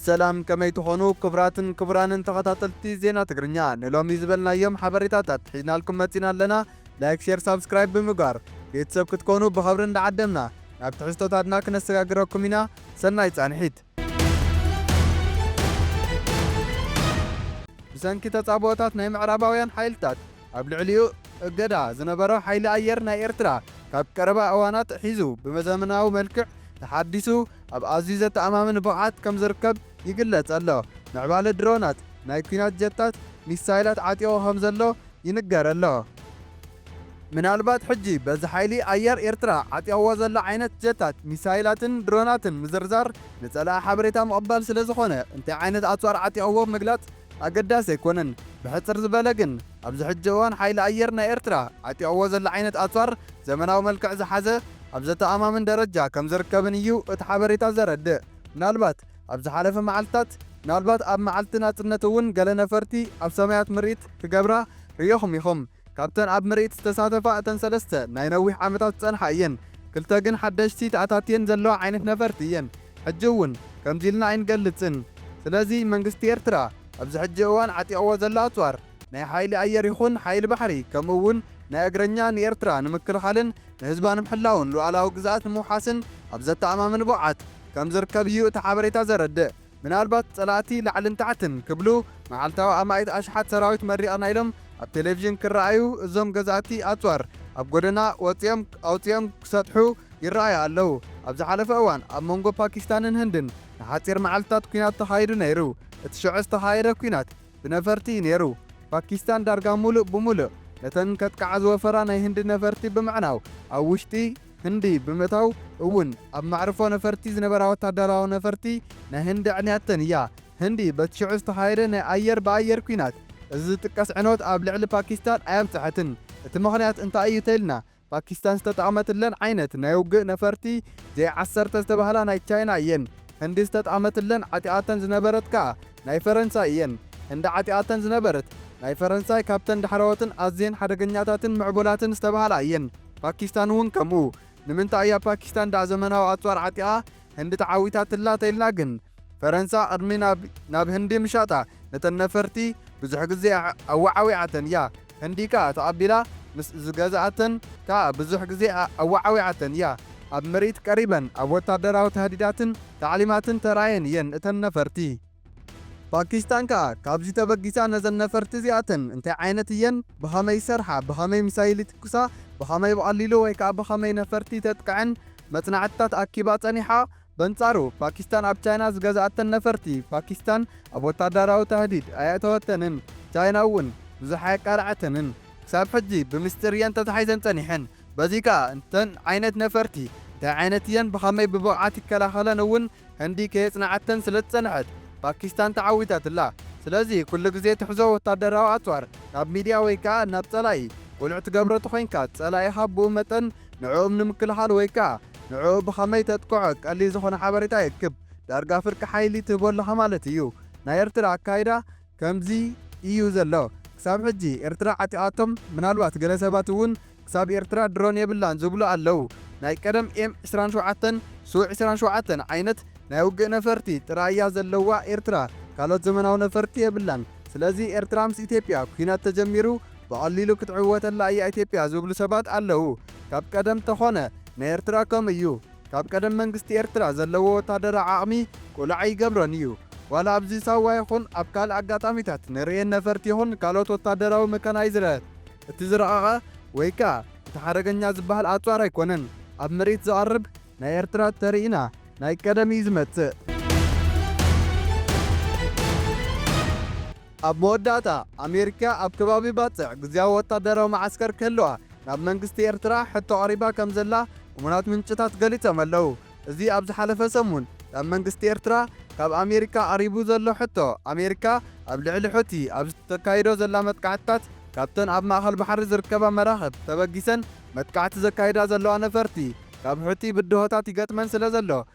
ሰላም፣ ከመይ ትኾኑ ክቡራትን ክቡራንን ተኸታተልቲ ዜና ትግርኛ? ንሎሚ ዝበልናዮም ሓበሬታታት ሒዝናልኩም መጺና ኣለና። ላይክ፣ ሼር፣ ሳብስክራይብ ብምግባር ቤተሰብ ክትኮኑ ብኸብሪ እንዳዓደምና ናብ ትሕዝቶታትና ክነሰጋግረኩም ኢና። ሰናይ ጻንሒት። ብሰንኪ ተጻብኦታት ናይ ምዕራባውያን ሓይልታት ኣብ ልዕሊኡ እገዳ ዝነበሮ ሓይሊ ኣየር ናይ ኤርትራ ካብ ቀረባ እዋናት ሒዙ ብዘመናዊ መልክዕ ተሓዲሱ ኣብ ኣዝዩ ዘተኣማምን ብቕዓት ከም ዝርከብ ይግለጽ ኣሎ። ምዕባለ ድሮናት፣ ናይ ኲናት ጀታት፣ ሚሳይላት ዓጢቑ ከም ዘሎ ይንገር ኣሎ። ምናልባት ሕጂ በዚ ሓይሊ ኣየር ኤርትራ ዓጢቕዎ ዘሎ ዓይነት ጀታት፣ ሚሳይላትን ድሮናትን ምዝርዛር ንጸላኢ ሓበሬታ ምቕባል ስለ ዝኾነ፣ እንታይ ዓይነት ኣጽዋር ዓጢቕዎ ምግላጽ ኣገዳሲ ኣይኮነን። ብሕጽር ዝበለ ግን፣ ኣብዚ ሕጂ እዋን ሓይሊ ኣየር ናይ ኤርትራ ዓጢቕዎ ዘሎ ዓይነት ኣጽዋር ዘመናዊ መልክዕ ዝሓዘ ኣብ ዘተኣማምን ደረጃ ከም ዝርከብን እዩ እቲ ሓበሬታ ዘረድእ። ምናልባት ኣብ ዝሓለፈ መዓልትታት፣ ምናልባት ኣብ መዓልቲ ናጽነት እውን ገለ ነፈርቲ ኣብ ሰማያት ምርኢት ክገብራ ርኢኹም ኢኹም። ካብተን ኣብ ምርኢት ዝተሳተፋ እተን ሰለስተ ናይ ነዊሕ ዓመታት ዝጸንሓ እየን። ክልተ ግን ሓደሽቲ ተኣታትየን ዘለዋ ዓይነት ነፈርቲ እየን። ሕጂ እውን ከምዚ ኢልና ኣይንገልጽን። ስለዚ መንግስቲ ኤርትራ ኣብዚ ሕጂ እዋን ዓጢቕዎ ዘሎ ኣጽዋር ናይ ሓይሊ ኣየር ይኹን ሓይሊ ባሕሪ፣ ከምኡ እውን ናይ እግረኛ ንኤርትራ ንምክልኻልን ንህዝባ ንምሕላውን ሉዓላዊ ግዝኣት ንምውሓስን ኣብ ዘተኣማምን ብቕዓት ከም ዝርከብ እዩ እቲ ሓበሬታ ዘረድእ። ምናልባት ጸላእቲ ላዕልን ታሕትን ክብሉ፣ መዓልታዊ ኣማኢት ኣሽሓት ሰራዊት መሪቕና ኢሎም ኣብ ቴሌቪዥን ክረኣዩ፣ እዞም ገዛእቲ ኣጽዋር ኣብ ጎደና ወጺኦም፣ ኣውጺኦም ክሰጥሑ ይረኣዩ ኣለዉ። ኣብ ዝሓለፈ እዋን ኣብ መንጎ ፓኪስታንን ህንድን ንሓጺር መዓልትታት ኲናት ተኻይዱ ነይሩ። እቲ ሽዑ ዝተኻየደ ኲናት ብነፈርቲ እዩ ነይሩ። ፓኪስታን ዳርጋ ሙሉእ ብሙሉእ ነተን ከጥቅዓ ዝወፈራ ናይ ህንዲ ነፈርቲ ብምዕናው፣ ኣብ ውሽጢ ህንዲ ብምእታው እውን ኣብ መዕርፎ ነፈርቲ ዝነበራ ወታደራዊ ነፈርቲ ናይ ህንዲ ኣዕንያተን እያ። ህንዲ በቲ ሽዑ ዝተኻየደ ናይ ኣየር ብኣየር ኲናት እዚ ዝጥቀስ ዕንወት ኣብ ልዕሊ ፓኪስታን ኣየብጽሐትን። እቲ ምኽንያት እንታይ እዩ ተኢልና፣ ፓኪስታን ዝተጠቐመትለን ዓይነት ናይ ውግእ ነፈርቲ ዜ ዓሰርተ ዝተባህላ ናይ ቻይና እየን። ህንዲ ዝተጠቐመትለን ዓጢቓተን ዝነበረት ከኣ ናይ ፈረንሳይ እየን። ህንዲ ዓጢቓተን ዝነበረት ናይ ፈረንሳይ ካብተን ዳሕረዎትን ኣዝየን ሓደገኛታትን ምዕቡላትን ዝተባህላ እየን። ፓኪስታን እውን ከምኡ። ንምንታይ እያ ፓኪስታን ደኣ ዘመናዊ ኣጽዋር ዓጢቓ ህንዲ ተዓዊታትላ ተኢልና ግን፣ ፈረንሳ ቅድሚ ናብ፣ ናብ ህንዲ ምሻጣ ነተን ነፈርቲ ብዙሕ ግዜ ኣወዓዊዓተን እያ። ህንዲ ከኣ ተቐቢላ ምስ ዝገዝኣተን ከኣ ብዙሕ ግዜ ኣ-፣ ኣወዓዊዓተን እያ። ኣብ ምርኢት ቀሪበን ኣብ ወታደራዊ ተህዲዳትን ታዕሊማትን ተራእየን እየን እተን ነፈርቲ። ፓኪስታን ከኣ ካብዚ ተበጊሳ ነዘን ነፈርቲ እዚኣተን እንታይ ዓይነት እየን፣ ብኸመይ ይሰርሓ፣ ብኸመይ ሚሳይል ይትኩሳ፣ ብኸመይ ብቐሊሉ ወይ ከኣ ብኸመይ ነፈርቲ ተጥቅዐን መጽናዕትታት ኣኪባ ጸኒሓ። በንጻሩ፣ ፓኪስታን ኣብ ቻይና ዝገዝኣተን ነፈርቲ፣ ፓኪስታን ኣብ ወታደራዊ ተህዲድ ኣየእተወተንን፣ ቻይና እውን ብዙሕ ኣየቃልዐተንን። ክሳብ ሕጂ ብምስጢር እየን ተታሒዘን ጸኒሐን። በዚ ከኣ እተን ዓይነት ነፈርቲ እንታይ ዓይነት እየን፣ ብኸመይ ብብቕዓት ይከላኸለን እውን ህንዲ ከየጽንዓተን ስለ ዝጸንሐት፣ ፓኪስታን ተዓዊታትላ። ስለዚ ኩሉ ግዜ ትሕዞ ወታደራዊ ኣጽዋር ናብ ሚድያ ወይ ከኣ ናብ ጸላኢ ቁልዕ ትገብሮ ተኾይንካ፣ ጸላኢኻ ብኡ መጠን ንዕኦም ንምክልኻል ወይ ከኣ ንዕኡ ብኸመይ ተጥቅዖ ቀሊል ዝኾነ ሓበሬታ ይእክብ። ዳርጋ ፍርቂ ሓይሊ ትህቦ ኣለኻ ማለት እዩ። ናይ ኤርትራ ኣካይዳ ከምዚ እዩ ዘሎ። ክሳብ ሕጂ ኤርትራ ዓጢቓቶም፣ ምናልባት ገለ ሰባት እውን ክሳብ ኤርትራ ድሮን የብላን ዝብሉ ኣለዉ። ናይ ቀደም ኤም ዕስራን ሸውዓተን፣ ሱ ዕስራን ሸውዓተን ዓይነት ናይ ውግእ ነፈርቲ ጥራይ እያ ዘለዋ ኤርትራ። ካልኦት ዘመናዊ ነፈርቲ የብላን። ስለዚ ኤርትራ ምስ ኢትዮጵያ ኲናት ተጀሚሩ ብቐሊሉ ክትዕወተላ እያ ኢትዮጵያ ዝብሉ ሰባት ኣለዉ። ካብ ቀደም ተኾነ ናይ ኤርትራ ከምኡ እዩ። ካብ ቀደም መንግስቲ ኤርትራ ዘለዎ ወታደራዊ ዓቕሚ ቁሉዕ ኣይገብሮን እዩ። ዋላ ኣብዚ ሳዋ ይኹን ኣብ ካልእ ኣጋጣሚታት ንርእየን ነፈርቲ ይኹን ካልኦት ወታደራዊ መካናይዝራት። እቲ ዝረቐቐ ወይ ከኣ እቲ ሓደገኛ ዝበሃል ኣጽዋር ኣይኮነን። ኣብ ምርኢት ዝቐርብ ናይ ኤርትራ ተሪኢና ናይ ቀደም እዩ ዝመጽእ። ኣብ መወዳእታ፣ ኣሜሪካ ኣብ ከባቢ ባጽዕ ግዝያዊ ወታደራዊ መዓስከር ክህልዋ ናብ መንግስቲ ኤርትራ ሕቶ ኣቕሪባ ከም ዘላ እሙናት ምንጭታት ገሊጾም ኣለዉ። እዚ ኣብ ዝሓለፈ ሰሙን ናብ መንግስቲ ኤርትራ ካብ ኣሜሪካ ቀሪቡ ዘሎ ሕቶ፣ ኣሜሪካ ኣብ ልዕሊ ሑቲ ኣብ ዝተካይዶ ዘላ መጥቃዕትታት ካብተን ኣብ ማእከል ባሕሪ ዝርከባ መራኽብ ተበጊሰን መጥቃዕቲ ዘካይዳ ዘለዋ ነፈርቲ ካብ ሑቲ ብድሆታት ይገጥመን ስለ ዘሎ፣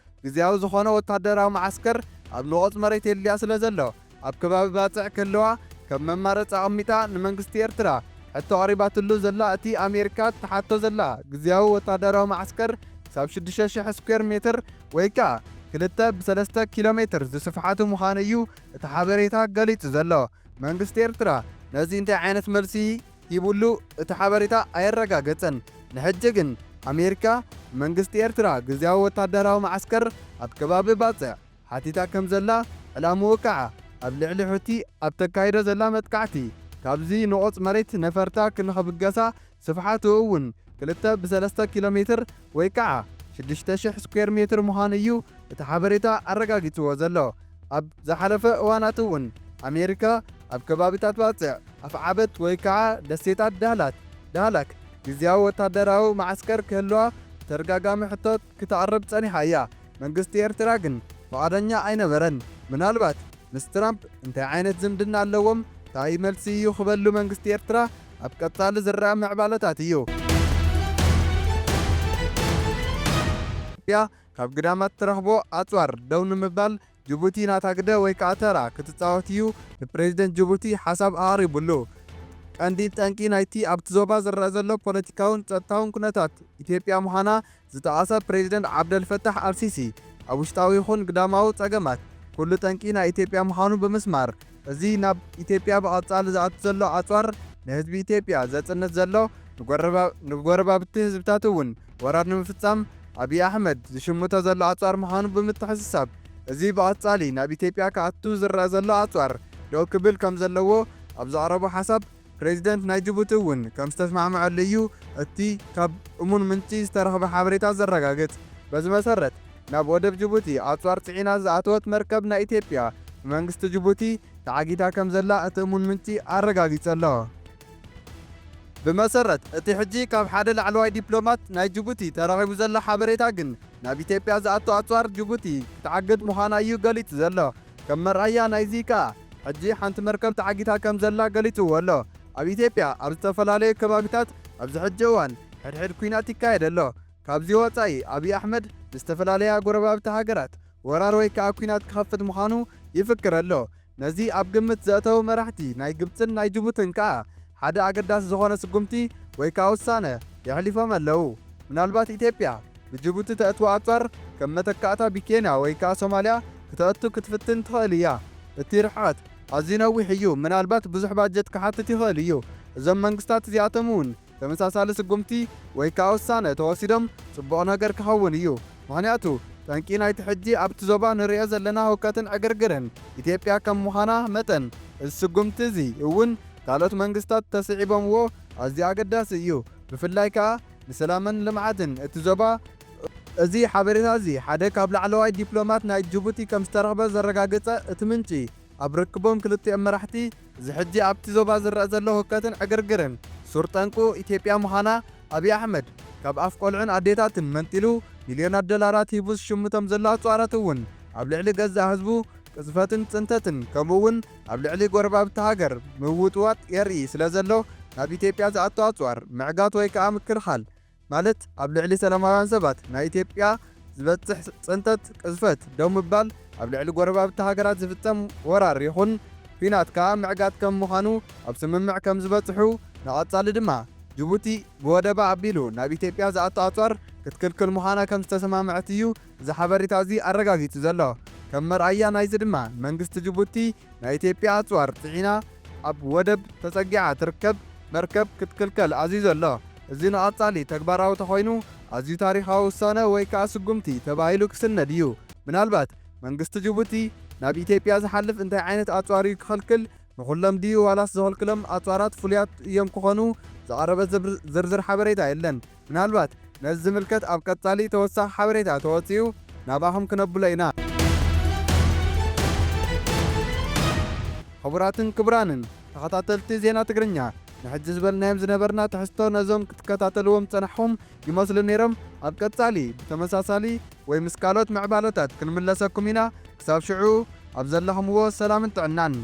ግዝያዊ ዝኾነ ወታደራዊ መዓስከር ኣብ ንቑጽ መሬት የድልያ ስለ ዘሎ፣ ኣብ ከባቢ ባጽዕ ክህልዋ ከም መማረጺ ኣቐሚጣ ንመንግስቲ ኤርትራ ሕቶ ኣቕሪባትሉ ዘላ። እቲ ኣሜሪካ ትሓቶ ዘላ ግዝያዊ ወታደራዊ መዓስከር ክሳብ ሽዱሽተ ሽሕ ስኩዌር ሜትር ወይ ከኣ ክልተ ብሰለስተ ኪሎ ሜትር ዝስፍሓቱ ምዃኑ እዩ እቲ ሓበሬታ ገሊጹ ዘሎ። መንግስቲ ኤርትራ ነዚ እንታይ ዓይነት መልሲ ሂቡሉ እቲ ሓበሬታ ኣየረጋገጸን። ንሕጂ ግን ኣሜሪካ መንግስቲ ኤርትራ ግዝያዊ ወታደራዊ መዓስከር ኣብ ከባቢ ባጽዕ ሓቲታ ከም ዘላ፣ ዕላምኡ ከኣ ኣብ ልዕሊ ሑቲ ኣብ ተካይዶ ዘላ መጥቃዕቲ ካብዚ ንቑጽ መሬት ነፈርታ ክንኽብገሳ ስፍሓቱ እውን ክልተ ብሰለስተ ኪሎ ሜትር ወይ ከኣ ሽዱሽተ ሽሕ ስኩዌር ሜትር ምዃኑ እዩ እቲ ሓበሬታ ኣረጋጊጽዎ ዘሎ። ኣብ ዝሓለፈ እዋናት እውን ኣሜሪካ ኣብ ከባቢታት ባጽዕ ኣፍዓበት ወይ ከኣ ደሴታት ዳህላት፣ ዳህላክ ግዝያዊ ወታደራዊ መዓስከር ክህልዋ ብተደጋጋሚ ሕቶ ክተቕርብ ጸኒሓ እያ። መንግስቲ ኤርትራ ግን ፍቓደኛ ኣይነበረን። ምናልባት ምስ ትራምፕ እንታይ ዓይነት ዝምድና ኣለዎም? እንታይ መልሲ እዩ ክበሉ መንግስቲ ኤርትራ ኣብ ቀጻሊ ዝረኣ ምዕባለታት እዩ። ኢትዮጵያ ካብ ግዳማት ትረኽቦ ኣጽዋር ደው ንምባል ጅቡቲ ናታ ግደ ወይ ከኣ ተራ ክትጻወት እዩ ንፕሬዝደንት ጅቡቲ ሓሳብ ኣቕሪቡሉ። ቀንዲ ጠንቂ ናይቲ ኣብቲ ዞባ ዝረኣ ዘሎ ፖለቲካውን ጸጥታውን ኩነታት ኢትዮጵያ ምዃና ዝጠቐሰ ፕሬዝደንት ዓብደል ፈታሕ ኣልሲሲ፣ ኣብ ውሽጣዊ ይኹን ግዳማዊ ጸገማት ኩሉ ጠንቂ ናይ ኢትዮጵያ ምዃኑ ብምስማር፣ እዚ ናብ ኢትዮጵያ ብቐጻሊ ዝኣቱ ዘሎ ኣጽዋር ንህዝቢ ኢትዮጵያ ዘጽንት ዘሎ፣ ንጎረባ-፣ ንጎረባብቲ ህዝብታት እውን ወራር ንምፍጻም ኣብይ ኣሕመድ ዝሽምቶ ዘሎ ኣጽዋር ምዃኑ ብምትሕስሳብ፣ እዚ ብቐጻሊ ናብ ኢትዮጵያ ክኣቱ ዝረኣ ዘሎ ኣጽዋር ደው ክብል ከም ዘለዎ ኣብ ዘቕረቦ ሓሳብ፣ ፕሬዝደንት ናይ ጅቡቲ እውን ከም ዝተስማዕምዐሉ እዩ እቲ ካብ እሙን ምንጪ ዝተረኽበ ሓበሬታ ዘረጋግጽ። በዚ መሰረት፣ ናብ ወደብ ጅቡቲ ኣጽዋር ጽዒና ዝኣተወት መርከብ ናይ ኢትዮጵያ ብመንግስቲ ጅቡቲ ተዓጊታ ከም ዘላ እቲ እሙን ምንጪ ኣረጋጊጹ ኣሎ። ብመሰረት እቲ ሕጂ ካብ ሓደ ላዕለዋይ ዲፕሎማት ናይ ጅቡቲ ተረኺቡ ዘሎ ሓበሬታ ግን፣ ናብ ኢትዮጵያ ዝኣቱ ኣጽዋር ጅቡቲ ክትዓግት ምዃና እዩ ገሊጹ ዘሎ። ከም መርኣያ ናይዚ ከኣ፣ ሕጂ ሓንቲ መርከብ ተዓጊታ ከም ዘላ ገሊጽዎ ኣሎ። ኣብ ኢትዮጵያ ኣብ ዝተፈላለዩ ከባቢታት ኣብዚ ሕጂ እዋን ሕድሕድ ኲናት ይካየድ ኣሎ። ካብዚ ወጻኢ፣ ኣብይ ኣሕመድ ንዝተፈላለያ ጎረባብቲ ሃገራት ወራር ወይ ከኣ ኲናት ክኸፍት ምዃኑ ይፍክር ኣሎ። ነዚ ኣብ ግምት ዘእተው መራሕቲ ናይ ግብጽን ናይ ጅቡትን ከኣ ሓደ ኣገዳሲ ዝኾነ ስጉምቲ ወይ ከኣ ውሳነ የሕሊፎም ኣለዉ። ምናልባት ኢትዮጵያ ብጅቡቲ ተእትዎ ኣጽዋር ከም መተካእታ ብኬንያ ወይ ከኣ ሶማልያ ክተእቱ ክትፍትን ትኽእል እያ። እቲ ርሕቐት ኣዝዩ ነዊሕ እዩ፣ ምናልባት ብዙሕ ባጀት ክሓትት ይኽእል እዩ። እዞም መንግስታት እዚኣቶም እውን ተመሳሳሊ ስጉምቲ ወይ ከኣ ውሳነ ተወሲዶም ጽቡቕ ነገር ክኸውን እዩ። ምኽንያቱ፣ ጠንቂ ናይቲ ሕጂ ኣብቲ ዞባ ንርእዮ ዘለና ህውከትን ዕግርግርን ኢትዮጵያ ከም ምዃና መጠን፣ እዚ ስጉምቲ እዚ እውን ካልኦት መንግስታት ተስዒቦምዎ ኣዝዩ ኣገዳሲ እዩ። ብፍላይ ከኣ ንሰላምን ልምዓትን እቲ ዞባ። እዚ ሓበሬታ እዚ ሓደ ካብ ላዕለዋይ ዲፕሎማት ናይ ጅቡቲ ከም ዝተረኽበ ዘረጋገጸ እቲ ምንጪ፣ ኣብ ርክቦም ክልቲኦም መራሕቲ፣ እዚ ሕጂ ኣብቲ ዞባ ዝረኣ ዘሎ ህውከትን ዕግርግርን ሱር ጠንቁ ኢትዮጵያ ምዃና ኣብይ ኣሕመድ ካብ ኣፍ ቆልዑን ኣዴታትን መንጢሉ ሚልዮናት ዶላራት ሂቡ ዝሽምቶም ዘሎ ኣጽዋራት እውን ኣብ ልዕሊ ገዛእ ህዝቡ ቅዝፈትን ጽንተትን ከምኡ እውን ኣብ ልዕሊ ጎረባብቲ ሃገር ምውጥዋጥ የርኢ ስለ ዘሎ ናብ ኢትዮጵያ ዝኣቱ ኣጽዋር ምዕጋት ወይ ከኣ ምክልኻል ማለት ኣብ ልዕሊ ሰላማውያን ሰባት ናይ ኢትዮጵያ ዝበጽሕ ጽንተት፣ ቅዝፈት ደው ምባል፣ ኣብ ልዕሊ ጎረባብቲ ሃገራት ዝፍጸም ወራር ይኹን ኲናት ከኣ ምዕጋት ከም ምዃኑ ኣብ ስምምዕ ከም ዝበጽሑ፣ ንቐጻሊ ድማ ጅቡቲ ብወደባ ኣቢሉ ናብ ኢትዮጵያ ዝኣቱ ኣጽዋር ክትክልክል ምዃና ከም ዝተሰማምዐት እዩ እዚ ሓበሬታ እዚ ኣረጋጊጹ ዘሎ። ከም መርኣያ ናይዚ ድማ መንግስቲ ጅቡቲ ናይ ኢትዮጵያ ኣጽዋር ጽዒና ኣብ ወደብ ተጸጊዓ ትርከብ መርከብ ክትክልከል ኣዚዙ ኣሎ። እዚ ንቐጻሊ ተግባራዊ ተኾይኑ ኣዝዩ ታሪኻዊ ውሳነ ወይ ከኣ ስጉምቲ ተባሂሉ ክስነድ እዩ። ምናልባት መንግስቲ ጅቡቲ ናብ ኢትዮጵያ ዝሓልፍ እንታይ ዓይነት ኣጽዋር እዩ ክኸልክል? ንኹሎም ድዩ ዋላስ ዝኸልክሎም ኣጽዋራት ፍሉያት እዮም ክኾኑ? ዝቐረበ ዝብር-፣ ዝርዝር ሓበሬታ የለን። ምናልባት ነዚ ዝምልከት ኣብ ቀጻሊ ተወሳኺ ሓበሬታ ተወጺኡ ናባኹም ክነብሎ ኢና። ክቡራትን ክቡራንን ተኸታተልቲ ዜና ትግርኛ፣ ንሕጂ ዝበልናዮም ዝነበርና ትሕዝቶ ነዞም ክትከታተልዎም ዝጸናሕኹም ይመስሉ ነይሮም። ኣብ ቀጻሊ ብተመሳሳሊ ወይ ምስ ካልኦት ምዕባለታት ክንምለሰኩም ኢና። ክሳብ ሽዑ ኣብ ዘለኹምዎ ሰላምን ጥዕናን።